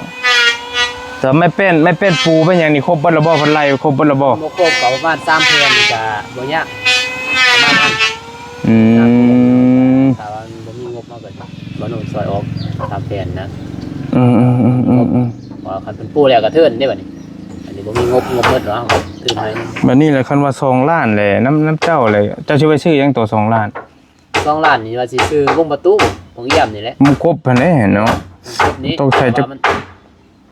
ແຕ່ໄມ້ແປ້ນ ໄມ້ແປ້ນປູໄມ້ຫຍັງນີ້ຄົບເບິດແລ້ວບໍ່? ເພິ່ນໄລ່ຄົບເບິດແລ້ວບໍ່? ບໍ່ຄົບ ກໍປະມານສາມແຜ່ນນີ້ກໍບໍ່ຍາກ ປະມານນັ້ນ. ອືມ ຖ້າວ່າມັນບໍ່ມີງົບ ເຮົາກໍບໍ່ໜຸ່ງຊ່ອຍອອກສາມແຜ່ນນະ. ອືມໆໆໆໆ ເພາະວ່າຄັນເພິ່ນປູແລ້ວກໍເທີນເດ້ບັດນີ້. ອັນນີ້ບໍ່ມີງົບ ງົບໝົດເນາະ ເຮົາກໍເທີນໃຫ້. ບັດນີ້ແຫຼະ ຄັນວ່າສອງລ້ານແຫຼະ ນຳ ນຳເຈົ້າແຫຼະ ເຈົ້າຊິໄປຊື້ຫຍັງໂຕສອງລ້ານ? ສອງລ້ານນີ້ວ່າຊິຊື້ວົງປະຕູ ວົງຢ້ຽມນີ້ແຫຼະ ວົງກົບຫັ້ນແຫຼະເນາະ. ວົງກົບນີ້ ຕ້ອງໃສ່ຈັກ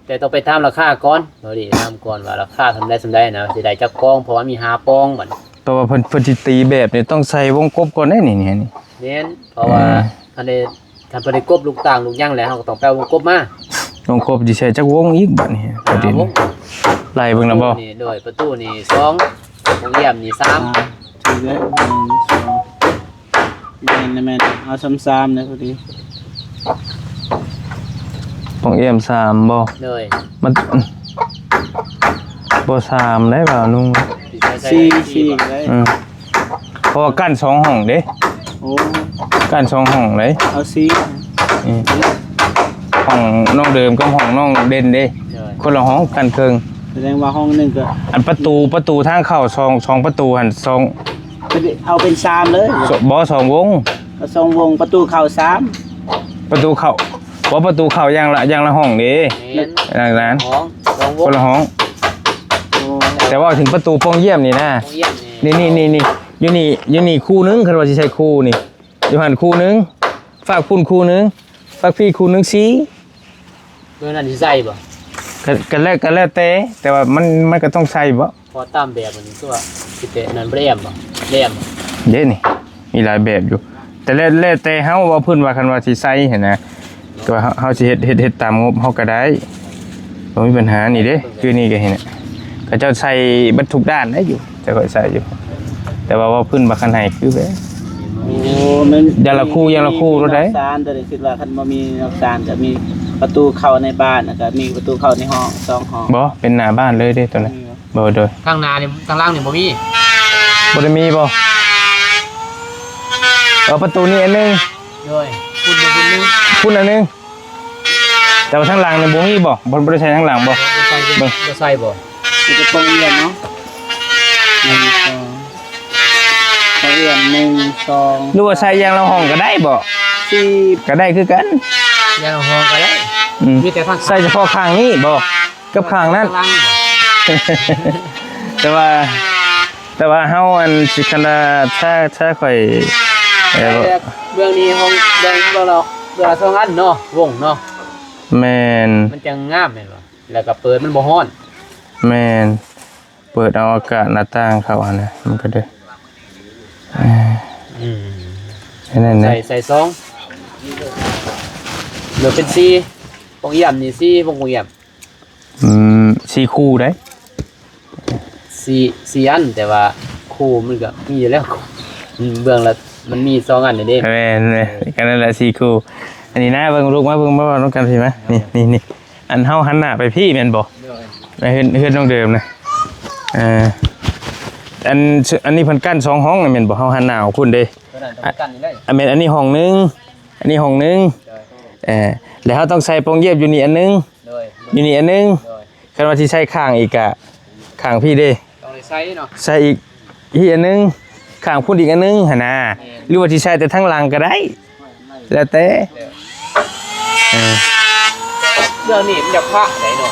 ແຕ່ຕ້ອງໄປຖາມລາຄາກ່ອນ ເຮົາໄດ້ຖາມກ່ອນວ່າລາຄາສ່ຳໃດສ່ຳໃດນະ ຊິໄດ້ຈັກປອງ ເພາະວ່າມີຫ້າປອງບັດ. ແຕ່ວ່າເພິ່ນ ເພິ່ນຊິຕີແບບນີ້ຕ້ອງໃສ່ວົງກົບກ່ອນເດ້ນີ້ ນີ້ ນີ້. ແມ່ນ ເພາະວ່າ ເອີ ຄັນໄດ້ ຄັນເພິ່ນໄດ້ກົບລູກຕ່າງລູກຫຍັງແລ້ວ ເຮົາກໍຕ້ອງໄປເອົາວົງກົບມາ. ວົງກົບຊິໃສ່ຈັກວົງອີກບັດນີ້? ຫ້າວົງ ໄລ່ເບິ່ງນຳບໍ່? ປະຕູນີ້ ໂດຍ ປະຕູນີ້ສອງ ວົງຢ້ຽມນີ້ສາມ ອ່າ ຖືກແລ້ວ ໜຶ່ງ ສອງ ແມ່ນ ແມ່ນ ເອົາຊ້ຳສາມເດ້ພໍດີ. ປ່ອງແອ້ມສາມບໍ່? ໂດຍ ມັນ ບໍ່ສາມໄດ້ບ່າວນຸ່ງ ສີ່ ສີ່ກໍໄດ້. ອືມ ເພາະວ່າກັ້ນສອງຫ້ອງເດ້. ໂອ້ ກັ້ນສອງຫ້ອງເດ້ ເອົາສີ່. ອືມ ຫ້ອງນ້ອງເດີມກັບຫ້ອງນ້ອງເດັ່ນເດ້. ໂດຍ ຄົນລະຫ້ອງ ກັ້ນເຄິ່ງ. ສະແດງວ່າຫ້ອງໜຶ່ງກໍ ອັນປະຕູ ປະຕູທາງເຂົ້າສອງ ສອງປະຕູຫັ້ນສອງ ເອົາເປັນສາມເລີຍ. ບໍ່ ສອງວົງ ກໍສອງວົງ ປະຕູເຂົ້າສາມ ປະຕູເຂົ້າ ບໍ່ ປະຕູເຂົ້າຢ່າງລະ ຢ່າງລະຫ້ອງເດ້. ແມ່ນ ຢ່າງນັ້ນ ຫ້ອງ ສອງວົງ ຄົນລະຫ້ອງ. ໂອ້ ແຕ່ເວົ້າເຖິງປະຕູປ່ອງຢ້ຽມນີ້ນະ ປ່ອງຢ້ຽມນີ້ ນີ້ໆໆໆ ຢູ່ນີ້ ຢູ່ນີ້ຄູ່ໜຶ່ງ ຄັນວ່າຊິໃສ່ຄູ່ນີ້ ຢູ່ຫັ້ນຄູ່ໜຶ່ງ ຟາກພຸ້ນຄູ່ໜຶ່ງ ຟາກພີ້ຄູ່ໜຶ່ງ ສີ່. ໂດຍນັ້ນຊິໃສ່ບໍ່? ກໍ ກໍແລ້ວ ກໍແລ້ວແຕ່ ແຕ່ວ່າມັນ ມັນກໍຕ້ອງໃສ່ບໍ່? ເພາະຕາມແບບມັນຄືວ່າຊິເປະນັ້ນບໍ່ໄດ້ແອ້ມບໍ່? ໄດ້ແອ້ມ ເດ້ນີ້ ມີຫຼາຍແບບຢູ່ ແຕ່ແລ້ວ ແລ້ວແຕ່ເຮົາ ເວົ້າພື້ນວ່າ ຄັນວ່າຊິໃສ່ຫັ້ນນະ ແຕ່ວ່າເຮົາ ເຮົາຊິເຮັດ ເຮັດ ເຮັດຕາມງົບເຮົາກໍໄດ້ ບໍ່ມີບັນຫາ. ນີ້ເດ້ ຄືນີ້ກໍເຫັນ ເຂົາເຈົ້າໃສ່ເບິດທຸກດ້ານໄດ້ຢູ່ ແຕ່ຂ້ອຍໃສ່ຢູ່ ແຕ່ວ່າເວົ້າພື້ນວ່າຄັນໃຫ້ຄືແບບ ໂອ້ ມັນ ຢ່າງລະຄູ່ ຢ່າງລະຄູ່ໂລດໃດ໋. ນອກຊານ ຕົວນີ້ຄິດວ່າຄັນບໍ່ມີນອກຊານ ກໍມີປະຕູເຂົ້າໃນບ້ານ ແລ້ວກໍມີປະຕູເຂົ້າໃນຫ້ອງ ສອງຫ້ອງ. ບໍ່ ເປັນໜ້າບ້ານເລີຍເດ້ຕົວນັ້ນ. ບໍ່ ໂດຍ ທາງໜ້ານີ້ ທາງຫຼັງນີ້ບໍ່ມີ. ບໍ່ໄດ້ມີບໍ່? ເອີ ປະຕູນີ້ອັນໜຶ່ງ. ໂດຍ ພຸ້ນ ພຸ້ນໜຶ່ງ ພຸ້ນອັນໜຶ່ງ. ແຕ່ວ່າທາງຫຼັງນີ້ບໍ່ມີບໍ່? ບໍ່ ບໍ່ໄດ້ໃສ່ທາງຫຼັງບໍ່? ບໍ່ໃສ່ ເບິ່ງ ບໍ່ໃສ່ບໍ່? ມີແຕ່ປ່ອງເອື້ອມເນາະ ໜຶ່ງ ສອງ ປ່ອງເອື້ອມ ໜຶ່ງ ສອງ ຫຼືວ່າໃສ່ຢ່າງລະຫ້ອງກໍໄດ້ບໍ່? ສີ່ ກໍໄດ້ຄືກັນ ຢ່າງລະຫ້ອງກໍໄດ້. ອືມ ມີແຕ່ທາງ ໃສ່ສະເພາະຂ້າງນີ້ບໍ່? ກັບຂ້າງນັ້ນ ແຕ່ວ່າ ແຕ່ວ່າເຮົາອັນຊິຄັນວ່າ ຖ້າ ຖ້າຂ້ອຍ ເອີ ເບື້ອງນີ້ຫ້ອງ ເບື້ອງ ເບື້ອງລະ ເບື້ອງລະສອງອັນເນາະ ວົງເນາະ. ແມ່ນ ມັນຈັ່ງງາມແມ່ນບໍ່? ແລ້ວກໍເປີດມັນບໍ່ຮ້ອນ. ແມ່ນ ເປີດເອົາອາກາດໜ້າຕ່າງເຂົ້າຫັ້ນນະ ມັນກໍໄດ້ ເອີ ອືມ ອັນນັ້ນນະ ໃສ່ ໃສ່ສອງ ເຫຼືອເປັນສີ່ ປ່ອງຢ້ຽມນີ້ສີ່ ວົງປ່ອງຢ້ຽມ. ອືມ ສີ່ຄູ່ໄດ໋ ສີ່ ສີ່ອັນ ແຕ່ວ່າຄູ່ມັນກໍມີຢູ່ແລ້ວ ເບື້ອງລະ ມັນມີສອງອັນນີ້ເດ້. ແມ່ນໆ ກໍນັ້ນແຫຼະ ສີ່ຄູ່. ອັນນີ້ນະ ເບິ່ງລູກມາ ເບິ່ງມາເວົ້ານຳກັນພີ້ມາ ນີ້ ນີ້ ນີ້ ອັນເຮົາຫັນໜ້າໄປພີ້ແມ່ນບໍ່? ໂດຍ ໃນເຮືອນ ເຮືອນນ້ອງເດີມນະ. ເອີ ອັນ ອັນນີ້ເພິ່ນກັ້ນສອງຫ້ອງນະແມ່ນບໍ່? ເຮົາຫັນໜ້າອອກພຸ້ນເດ້. ຕົວນັ້ນຕ້ອງກັນຢູ່ແລ້ວ ອາ ແມ່ນ ອັນນີ້ຫ້ອງໜຶ່ງ ອັນນີ້ຫ້ອງໜຶ່ງ. ໂດຍ ເອີ ແລ້ວເຮົາຕ້ອງໃສ່ປ່ອງຢ້ຽມຢູ່ນີ້ອັນໜຶ່ງ. ໂດຍ ຢູ່ນີ້ອັນໜຶ່ງ. ໂດຍ ຄັນວ່າຊິໃສ່ຂ້າງອີກກະ ຂ້າງພີ້ເດ້ ຕ້ອງໄດ້ໃສ່ເນາະ ໃສ່ອີກ ອີກອັນໜຶ່ງ ຂ້າງພຸ້ນອີກອັນໜຶ່ງຫັ້ນນະ. ແມ່ນ ຫຼືວ່າຊິໃສ່ແຕ່ທາງຫຼັງກໍໄດ້ ແລ້ວແຕ່. ເອີ ເລື່ອງນີ້ມັນຢາກພະໄດ໋ເນາະ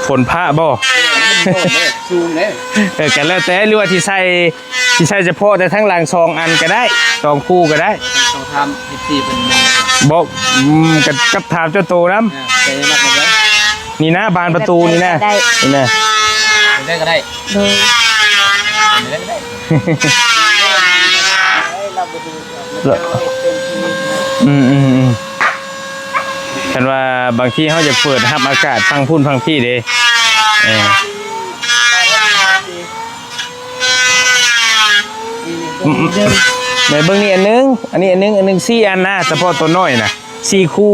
ຝົນພະບໍ່? ແມ່ນ ມັນໂດນເດ້ ສູງເດ້. ເອີ ກໍແລ້ວແຕ່ ຫຼືວ່າຊິໃສ່ ຊິໃສ່ສະເພາະແຕ່ທາງຫຼັງສອງອັນກໍໄດ້ ສອງຄູ່ກໍໄດ້. ຕ້ອງຖາມເອັຟຊີເພິ່ນ ບໍ່ ອືມ ກໍຈັບຖາມເຈົ້າໂຕນຳ. ເອີ ໃສ່ໄດ້ມັກນຳເດີ ນີ້ນະ ບານປະຕູນີ້ນະ ໄດ້ ນີ້ນະ ໄດ້ກໍໄດ້ ໂດຍ ເປັນໄດ້ກໍໄດ້. ອືມໆໆ ຄັນວ່າບາງທີເຮົາຢາກເປີດຮັບອາກາດຝັ່ງພຸ້ນຝັ່ງພີ້ເດ້. ເອີ ອືມ ແມ່ເບິ່ງນີ້ອັນໜຶ່ງ ອັນນີ້ອັນໜຶ່ງ ອັນໜຶ່ງ ສີ່ອັນນະ ສະເພາະໂຕນ້ອຍນະ ສີ່ຄູ່.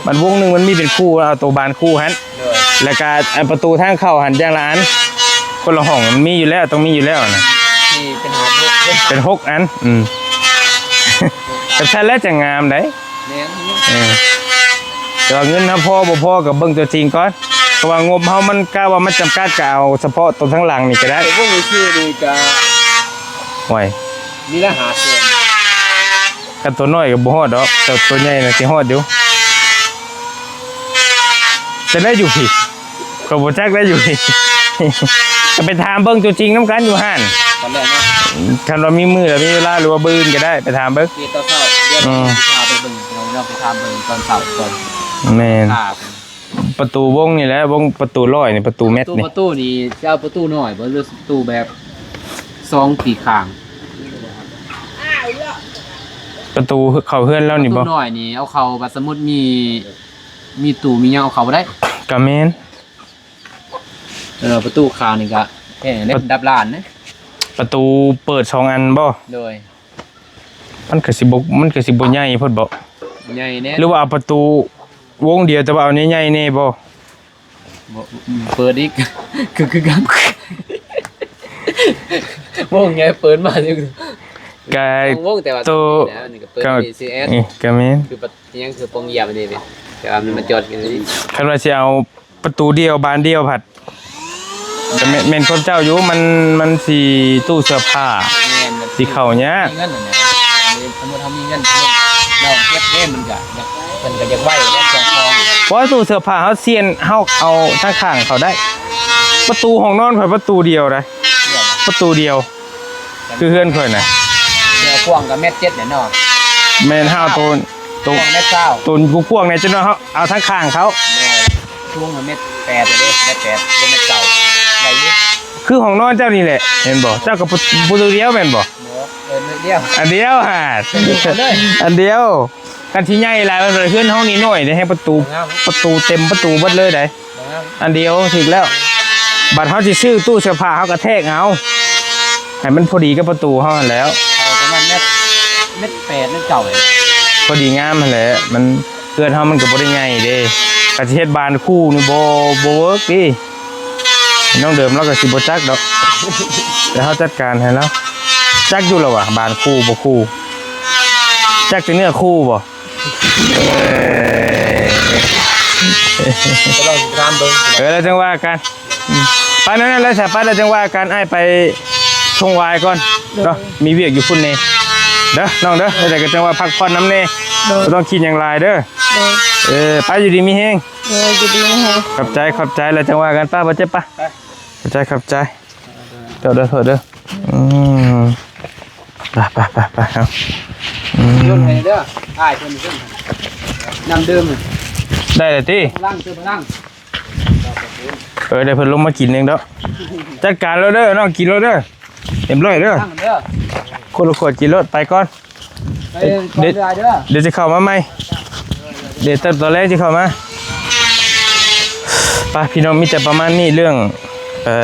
ບັດວົງໜຶ່ງມັນມີເປັນຄູ່ ເອົາໂຕບານຄູ່ຫັ້ນ. ໂດຍ ແລ້ວກະອັນປະຕູທາງເຂົ້າຫັ້ນຢ່າງລະອັນ ຄົນລະຫ້ອງ ມັນມີຢູ່ແລ້ວ ຕ້ອງມີຢູ່ແລ້ວນະ. ສີ່ເປັນຫົກ ເປັນຫົກອັນ. ອືມ ແບບຊັ້ນແຫຼະຈັ່ງງາມໄດ໋. ແມ່ນ ເອີ ແຕ່ວ່າເງິນເຮົາພໍບໍ່ພໍກໍເບິ່ງຕົວຈິງກ່ອນ ເພາະວ່າງົບເຮົາມັນກະວ່າມັນຈຳກັດ ກໍເອົາສະເພາະຕົວທາງຫຼັງນີ້ກໍໄດ້. ໂອ້ ວົງຊື່ນີ້ກະ ໂອ້ຍ ມີລະຫ້າແສນ ຄັນຕົວນ້ອຍກໍບໍ່ຮອດດອກ ແຕ່ຕົວໃຫຍ່ນະຊິຮອດຢູ່. ຈະໄດ້ຢູ່ພີ້ ຂ້ອຍບໍ່ຈັກໄດ້ຢູ່ພີ້ ກໍໄປຖາມເບິ່ງຕົວຈິງນຳກັນຢູ່ຮ້ານ ຕອນແລກເນາະ. ຄັນວ່າມີມື້ ຫຼື ມີເວລາ ຫຼືວ່າມື້ອື່ນກໍໄດ້ ໄປຖາມເບິ່ງ ເຮັດຕອນເຊົ້າ ດຽວ ອືມ ຊິພາໄປເບິ່ງ ເຮົາໄປຖາມເບິ່ງຕອນເຊົ້າກ່ອນ. ແມ່ນ ປະຕູວົງນີ້ແຫຼະ ວົງປະຕູຮ້ອຍນີ້ ປະຕູແມັດນີ້. ປະຕູນີ້ຈະເອົາປະຕູນ້ອຍບໍ່ ຫຼືປະຕູແບບສອງທີ່ຂ້າງ? ປະຕູເຂົ້າເຮືອນລາວນີ້ບໍ່? ປະຕູນ້ອຍນີ້ເອົາເຂົ້າ ບັດສົມມຸດມີ ມີຕູ້ມີຫຍັງເອົາເຂົ້າບໍ່ໄດ້. ກະແມ່ນ ເອີ ປະຕູຂ້າງນີ້ກະແທ້ເດ້ ປະ ດັບລ້ານເດ້. ປະຕູເປີດສອງອັນບໍ່? ໂດຍ. ມັນກະຊິບໍ່ ມັນກະຊິບໍ່ໃຫຍ່ໂພດບໍ່? ໃຫຍ່ແດ່. ຫຼືວ່າເອົາປະຕູວົງດຽວ ແຕ່ວ່າເອົາໃຫຍ່ໆແດ່ບໍ່? ບໍ່ ເປີດອີກ ຄື ຄືກັນ ວົງໃຫຍ່ເປີດມາຢູ່ ກະ ວົງ ແຕ່ວ່າໂຕ ນີ້ນະ ນີ້ກໍເປີດ ກະ ດີຊີແອັດ ນີ້ກະແມ່ນ ຄືປະຕູຫຍັງ ຄືປ່ອງຢ້ຽມນີ້ແມ່ນ ແຕ່ວ່າມັນມາຈອດຢູ່ນີ້. ຄັນວ່າຊິເອົາປະຕູດຽວບານດຽວພັດ ກະແມ່ນ ແມ່ນຄວາມເຈົ້າຢູ່ ມັນ ມັນຊິຕູ້ເສື້ອຜ້າ ແມ່ນ ຊິເຂົ້າຍາກ ມີເງິນຫັ້ນນະ. ສົມມຸດເຮົາມີເງິນ ສົມມຸດນ້ອງເກັບເດ້ ມັນກະຢາກ ເພິ່ນກະຢາກໄວແຫຼະ ເຄື່ອງຂອງ. ບໍ່ ຕູ້ເສື້ອຜ້າເຮົາສ່ຽນ ເຮົາເອົາທາງຂ້າງເຂົ້າໄດ້. ປະຕູຫ້ອງນອນຂ້ອຍປະຕູດຽວໃດ໋ ປະຕູດຽວ ຄືເຮືອນຂ້ອຍນະ ເສື້ອກວ້າງກໍແມັດເຈັດແຫຼະເນາະ. ແມ່ນ ເຮົາໂຕ ໂຕ ກວ້າງແມັດຊາວ ໂຕກວ້າງແດ່ ຈັກໜ້ອຍເຮົາເອົາທາງຂ້າງເຂົ້າ. ໂດຍ ສູງແມັດແປດເດ້ ແມັດແປດ ບໍ່ແມັດເກົ້າ ໄດ້ຢູ່. ຄືຫ້ອງນອນເຈົ້ານີ້ແຫຼະ ແມ່ນບໍ່? ເຈົ້າກໍປະຕູດຽວແມ່ນບໍ່? ບໍ່ ເອີ ອັນດຽວ ອັນດຽວຫາ ອັນດຽວ. ຄັນຊິໃຫຍ່ຫຼາຍ ເຮືອນເຮົານີ້ນ້ອຍເດ້ ໃຫ້ປະຕູ ປະຕູເຕັມປະຕູເບິດເລີຍໃດ໋. ອັນດຽວຖືກແລ້ວ. ບັດເຮົາຊິຊື້ຕູ້ເສື້ອຜ້າ ເຮົາກະແທກເອົາ ໃຫ້ມັນພໍດີກັບປະຕູເຮົາຫັ້ນແຫຼະ. ເອົາປະມານແມັດ ແມັດແປດ ແມັດເກົ້າ ພໍດີງາມຫັ້ນແຫຼະ. ມັນ ເຮືອນເຮົາມັນກໍບໍ່ໄດ້ໃຫຍ່ເດ້ ກະຊິເຮັດບານຄູ່ນີ້ບໍ່ ບໍ່ເວີກຕິ. ນ້ອງເດີມລາວກໍຊິບໍ່ຈັກດອກ ແຕ່ເຮົາຈັດການໃຫ້ລາວ. ຈັກຢູ່ລະຫວາ ບານຄູ່ບໍ່ຄູ່ ຈັກແຕ່ເນື້ອຄູ່ບໍ່? ກໍລອງຖາມເບິ່ງ. ເອີ ແລ້ວຈັ່ງວ່າກັນ. ອືມ ໄປນັ້ນແຫຼະ ສາຍ ໄປແລ້ວຈັ່ງວ່າກັນ. ອ້າຍໄປຊົງວາຍກ່ອນເນາະ ມີວຽກຢູ່ພຸ້ນແດ່ເດີນ້ອງເດີ. ຈັ່ງໃດກໍຈັ່ງວ່າພັກຜ່ອນນຳແດ່ ບໍ່ຕ້ອງຄິດຫຍັງຫຼາຍເດີ. ເອີ ໄປ ຢູ່ດີມີແຮງ. ເອີ ຢູ່ດີມີແຮງ. ຂອບໃຈ ຂອບໃຈ ແລ້ວຈັ່ງວ່າກັນ. ໄປ ບໍ່ເຈັບ ໄປ ໄປ ຂອບໃຈ ຂອບໃຈ. ໂທດເດີ ໂທດເດີ. ອືມ ໄປ ໄປ ໄປ ໄປ ເອົາ. ອືມ ໂຍນໃຫ້ເດີ ອ້າຍເພິ່ນ ນ້ຳດື່ມ ໄດ້ແລ້ວຕິ? ພະລັງ ເຕີມພະລັງ. ເອີ ດຽວເພິ່ນລົງມາກິນເອງດອກ. ຈັດການໂລດເດີ ນ້ອງກິນໂລດເດີ. ຮຽບຮ້ອຍເດີ ຄົນລະຂວດ ກິນໂລດ. ໄປກ່ອນ. ໄປກ່ອນເດີ ດຽວຊິເຂົ້າມາໃໝ່. ດຽວຕອນແລງຊິເຂົ້າມາ. ໄປ ພີ່ນ້ອງ ມີແຕ່ປະມານນີ້ ເລື່ອງ ເອີ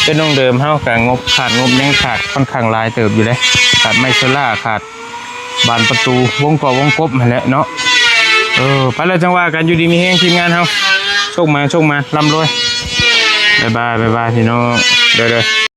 ເປັນໂຮງເດີມເຮົາກະງົບຂາດ ງົບຍັງຂາດຂ້ອນຂ້າງຫຼາຍເຕີບຢູ່ເດ້. ຂາດໄມ້ໂຊລ່າ ຂາດບານປະຕູ ວົງກໍວົງກົບຫັ້ນແຫຼະເນາະ. ເອີ ໄປແລ້ວຈັ່ງວ່າກັນ. ຢູ່ດີມີແຮງທີມງານເຮົາ ໂຊກໝານ ໂຊກໝານ ລ່ຳລວຍ. ບາຍບາຍ ບາຍບາຍ ພີ່ນ້ອງ ເດີ.